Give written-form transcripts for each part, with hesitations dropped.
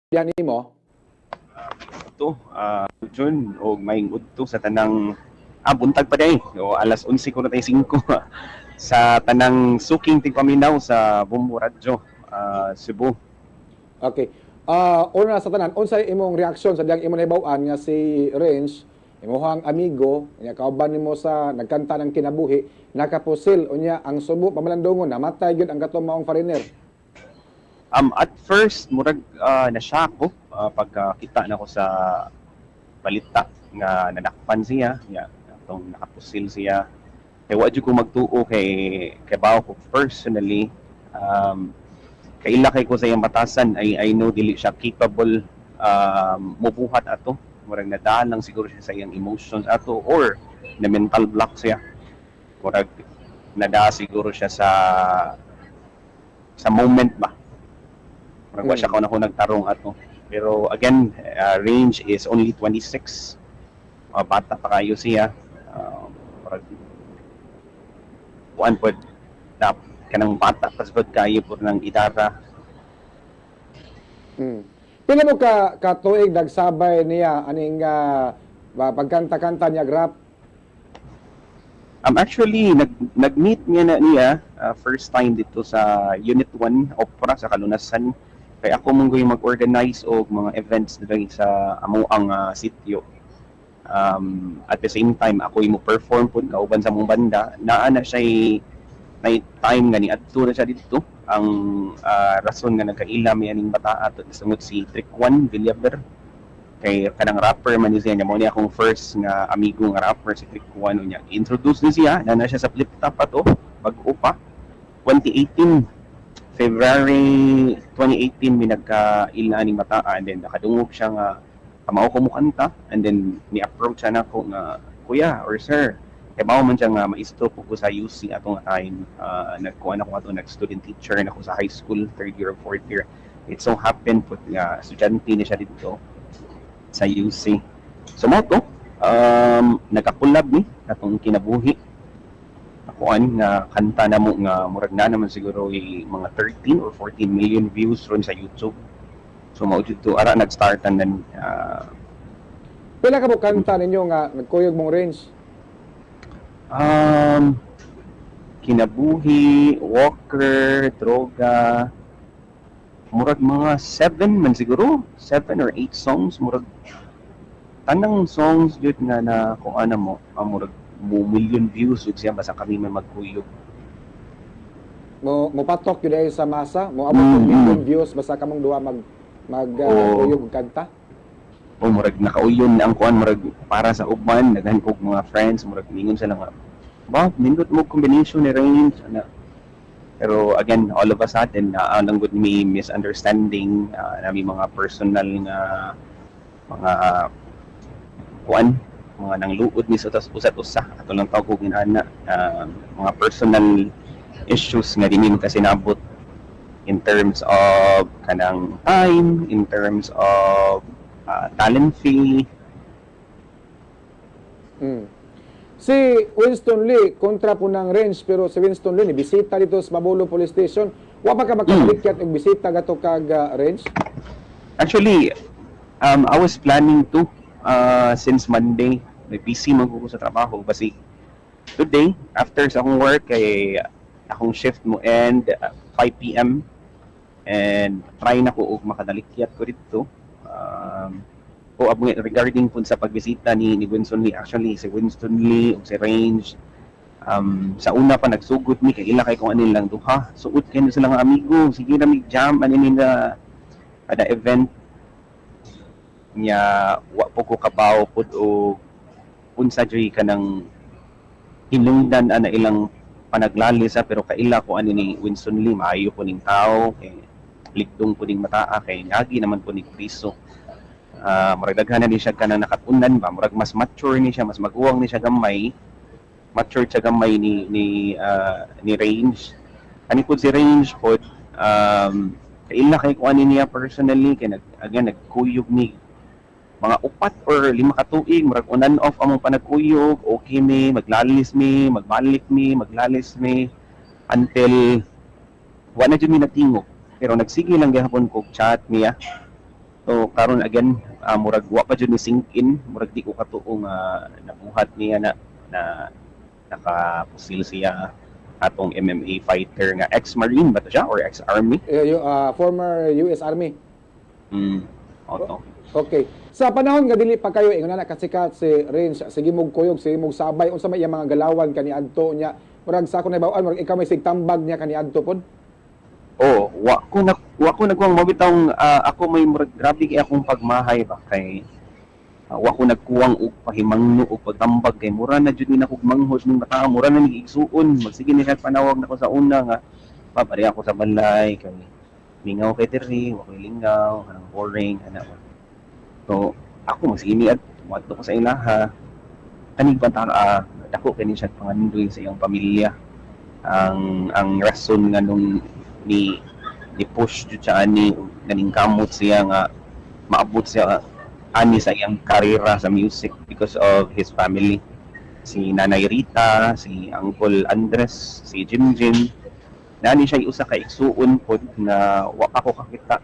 Diyan nimo? To Jun, og maayong udto sa tanang, buntag pa diay o alas 11:45 sa tanang suking tigpaminaw sa Bombo Radyo Cebu. Okay. Una sa tanan, unsay imong reaksyon sa diyang imong nahibaw-an nga si Range, imong amigo, nya kauban nimo sa nagkanta ng "Kinabuhi", nakapusil, unya ang subo pamalandungon, namatay gyud ang katong maong foreigner? At first, murag na-shock ko pagkakita nako sa balita nga nadakpan siya, ya atong nakapusil siya. Kay wa jud ko magtuo kay kay ko personally, kaila kay ko sa iyang batasan, I know dili siya capable mubuhat ato. Murag nadaan lang siguro siya sa iyang emotions ato or na mental block siya. Murag nadaa siguro siya sa moment ba. Murag wa siya kauna ko nagtarong ato. Pero again, Range is only 26. Bata pa kayo siya. Murag kuan pod na kanang bata pa pod kayo pod ng idara. Pila mo ka katuig nagsabay niya aning pagkanta-kanta niya rap? Actually, nag-meet niya na niya first time dito sa Unit 1 Opera sa Kalunasan. Kay ako mong yung mag-organize og mga events diri sa amo ang sitio. At the same time, ako yung mo perform pud kauban sa mong banda. Naa na siya may time nga ni adto na siya dito. Ang rason nga nagkaila mi aning bata ato sunod si Trick One Villaver. Kay kanang rapper man ni siya niya, mo ni akong first nga amigo nga rapper si Trick One niya. Introduce ni siya na na siya sa Flip Top ato bag-o pa. 2018, February 2018 mi nagkaila aning bata, and then nakadungog siya nga kamao ko mo kanta, and then ni approach siya nako nga kuya or sir, kay mao man siya nga maestro ko sa UC ato nga time. Nagkuan ako ato, nag student teacher na ako sa high school, third year or fourth year. It so happened pud nga estudyante ni siya dito sa UC. So mo to, nagka-collab ni atong "Kinabuhi", kuan nga kanta na mo nga murag na naman siguro mga 13 or 14 million views ron sa YouTube. So mao jud to, ara nag-start and then Pila ka mo kanta ninyo nga nagkuyog mong Range? "Kinabuhi", "Walker", "Droga", murag mga seven man siguro, seven or eight songs, murag tanang songs jud nga na kung ano mo, murag mo million views jud siya basta kami may magkuyog. Mo mopatok gyud ay sa masa, mo abot og million views basta kamong duha mag mag kuyog og kanta. O murag nakauyon na ang kuan, murag para sa uban, daghan kog mga friends, murag ningon sila nga ba nindot mo combination ni Range ana. Pero again, all of a sudden na lang gud may misunderstanding, nami mga personal nga mga kuan, mga nangluod ni sa usat usa ato lang tawag og inana, mga personal issues nga di mi magkasinabot in terms of kanang time, in terms of talent fee. Si Winston Lee kontra po ng Range, pero si Winston Lee ni bisita dito sa Mabolo Police Station. Wa pa ka makalikyat og bisita gato kag Range? Actually, I was planning to since Monday. May busy man ko sa trabaho. Basi today, after sa akong work, kay akong shift mo end 5 p.m. And try na ko og makadalikyat ko dito. O regarding po sa pagbisita ni Winston Lee, actually si Winston Lee ug si Range, sa una pa nagsugod mi kay ila kay kung ano lang duha. Suot kay na sila nga amigo. Sige na mi jam ani nila kada event niya. Wa po ko kabaw pud o unsa joy kanang hinungdan ana ilang panaglalis ha, pero kaila ko ani ni Winston Lee, maayo po ning tao kay ligdong po ning mataa kay ngagi naman po ning priso. Murag daghan na ni siya kanang nakatunan ba, murag mas mature ni siya, mas maguwang ni siya gamay, mature siya gamay ni Range. Ani po si Range po, kaila kay ko ani niya personally kay nag again nagkuyog ni mga 4 or 5 ka tuig, murag on and off among panagkuyog. Okay mi, maglalis mi, magbalik mi, maglalis mi, until wa na jud mi nagtingog, pero nagsige lang gihapon ko chat niya. So karon again, murag wa pa jud ni sink in, murag di ko katuo nga nabuhat niya na na nakapusil siya, atong MMA fighter nga ex-marine ba to siya or ex-army? Former US Army. Oto. Okay. Sa panahon nga dili pa kayo ingon na kasikat si Renz, sige mog kuyog, sige mog sabay, unsa may iyang mga galawan kaniadto niya? Murag sa ako nahibaw-an, murag ikaw may sigtambag niya kaniadto pod. Oh, wa ko nagwang mabitawng ako may murag grabe kay akong pagmahay ba kay wa ko nagkuwang og pahimangno og pagtambag kay mura na jud ni nakog manghod ning bata, mura na ni igsuon. Magsige ni siya panawag nako sa una nga papari ako sa balay kay mingaw kay diri, wa koy lingaw, kanang boring ana ba. So ako magsige ni at moadto ko sa ilaha. Kaning bata, dako kini siya pangandoy sa iyang pamilya. Ang rason nga nung ni push jud siya ani, ganing kamot siya nga maabot siya ani sa iyang karera sa music because of his family, si Nanay Rita, si Uncle Andres, si Jim Jim. Nani siya usa ka igsuon pod nga wa pa ko kakita,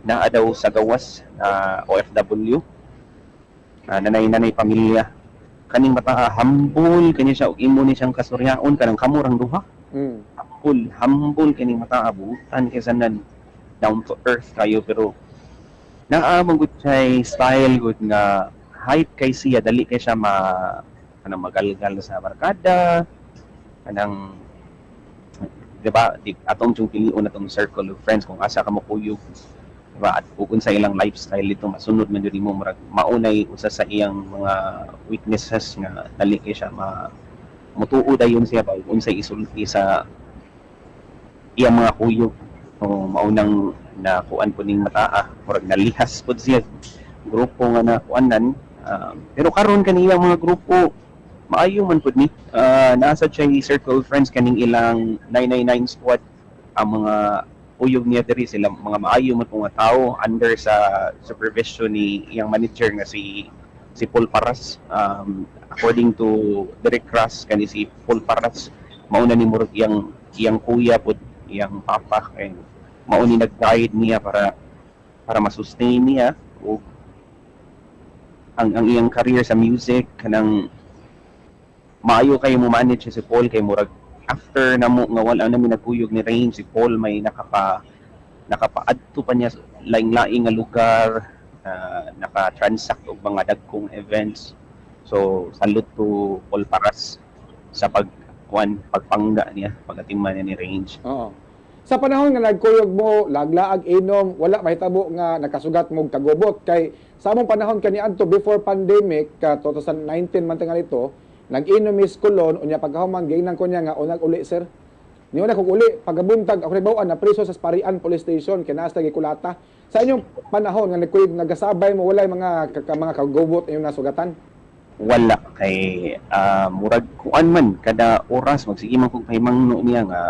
naa daw sa gawas na OFW. Nanay pamilya. Kaning bata, humble kani siya ug imo ni siyang kasuryaon kanang kamurang duha. Humble, humble kining mata, buutan kay sanan, down to earth kayo, pero naa man gud siya style gud nga hype kay siya, dali kay siya ma kanang magalgal sa barkada, kanang di ba di, atong yung pilion atong circle of friends kung asa ka mo kuyog, di ba, at ug unsa ilang lifestyle dito masunod man jud nimo. Murag maunay usa sa iyang mga weaknesses nga dali kay siya ma mutuo dayon siya ba ug unsay isulti sa iyang mga kuyog. O maunang na kuan po ning mataa, murag nalihas pod siya grupo nga na kuanan. Pero karon kaniyang mga grupo maayo man pud ni. Nasa siya circle of friends kaning ilang 999 squad, ang mga uyog niya diri sila mga maayo man po nga tao under sa supervision ni iyang manager nga si Paul Paras. According to Derek Ross, kani si Paul Paras mauna ni murag iyang kuya pud, iyang papa, kay mao ni nag-guide niya para ma-sustain niya ug ang iyang career sa music. Kanang maayo kayo mo manage si Paul kay murag after na mo nga wala na mi nagkuyog ni Rain, si Paul may nakapa-adto pa niya sa laing-laing nga lugar, naka-transact og mga dagkong events. So salute to Paul Paras sa pag kuan pagpangga niya, pagatiman niya ni Range. Oo. Sa panahon nga nagkuyog mo, laglaag inom, wala mahitabo nga nakasugat mo kagubot kay sa among panahon kaniadto before pandemic ka 2019 man tingali ito, nag-inom mis Colon unya pagkahuman giingnan ko niya nga unag uli, sir. Niuna kog uli pagabuntag ako nahibaw-an na preso sa Parian Police Station kay naa sa gikulata. Sa inyong panahon nga nagkuyog, nagasabay mo, walay mga kagubot inyong nasugatan? Wala kay murag kuan man kada oras magsige man kog pahimangno niya nga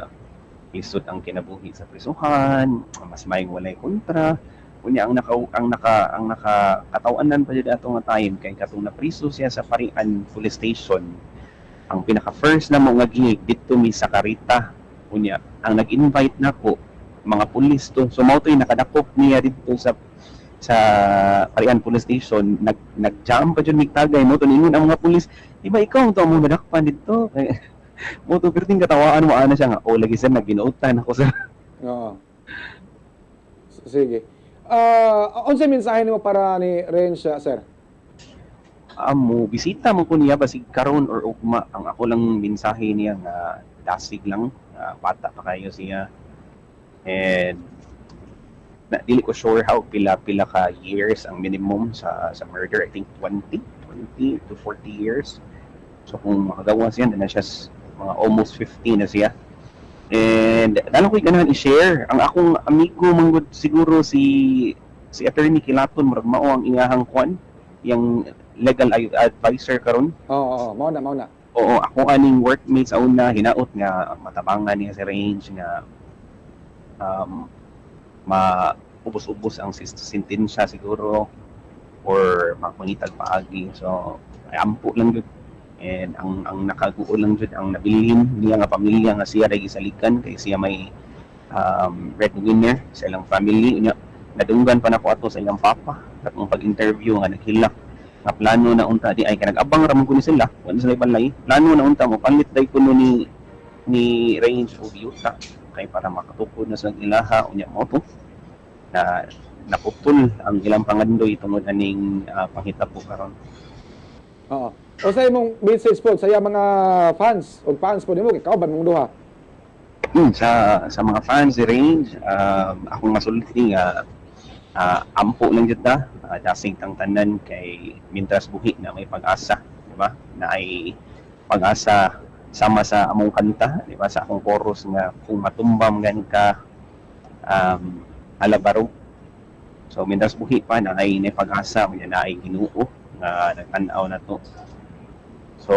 isod ang kinabuhi sa prisuhan, mas maayong walay kontra. Unya ang naka kataw-anan pa jud ato nga time kay katong napriso siya sa Parian Police Station, ang pinaka first na mo nga gig didto mi sa Carita. Unya ang nag-invite nako mga pulis to, so mao to'y nakadakop niya didto sa Parian Police Station. Nag nag-jam pa jud mig tagay mo to, ningon ang mga pulis, "Di ba ikaw to among nadakpan didto?" Mo to perting katawaan mo ana siya nga, "Oh, lagi sir, nagginuotan ako sir." Oo. Sige. Unsay mensahe nimo para ni Renz, sir? Amo bisita mo ko niya basig karon or ugma. Ang ako lang mensahe niya nga dasig lang, bata pa kayo siya and na, dili ko sure how pila pila ka years ang minimum sa murder. I think 20 20 to 40 years. So kung makagawa siya na siya mga almost 50 na siya. And dalo ko'y ganahan i-share ang akong amigo manggod siguro si Attorney Kilaton, murag mao ang iyahang kwan, yang legal advisor karon. Oo, mao na, mao na. Oo, ako aning workmates sa una, hinaot nga matabangan niya si Range nga ma ubos-ubos ang sentensya siguro or mapangitag paagi. So ay ampo lang jud and ang nakaguo lang jud ang nabilin niya nga pamilya nga siya ray gisalikan kay siya may breadwinner sa ilang family. Unya Nadunggan pa nako ato sa iyang papa katong pag-interview nga naghilak nga plano na unta di ay kay nag-abang ra man kuno sila, wala sila balay. Plano na unta mo palit day kuno ni Range og yuta kay para makatukod na sa ilaha. Unya mo to na naputol ang ilang pangandoy tungod aning panghitabo karon. Oo. O sa imong message po sa iyang mga fans o fans po nimo kay kauban mong duha? Sa mga fans ni Range, akong masulti nga ampo lang jud ta, dasig tang tanan kay mintras buhi na may pag-asa, di ba? Na ay pag-asa sama sa among kanta, di ba? Sa akong chorus nga kung matumbam gani ka alabaro. So mintras buhi pa na ay may pag-asa, unya na ay Ginoo nga nagtan-aw na to. So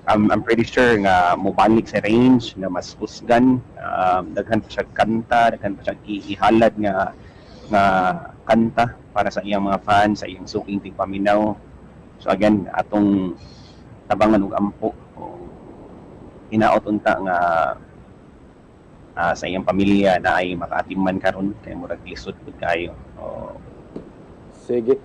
I'm pretty sure nga mobalik sa Range nga mas kusgan, daghan pa siya kanta, daghan pa siya ihalad nga kanta para sa iyang mga fans, sa iyang suking tigpaminaw. So again, atong tabangan og ampo o hinaot unta nga sa iyang pamilya na ay makaatiman karon kay murag lisod pud kayo. O, Sige.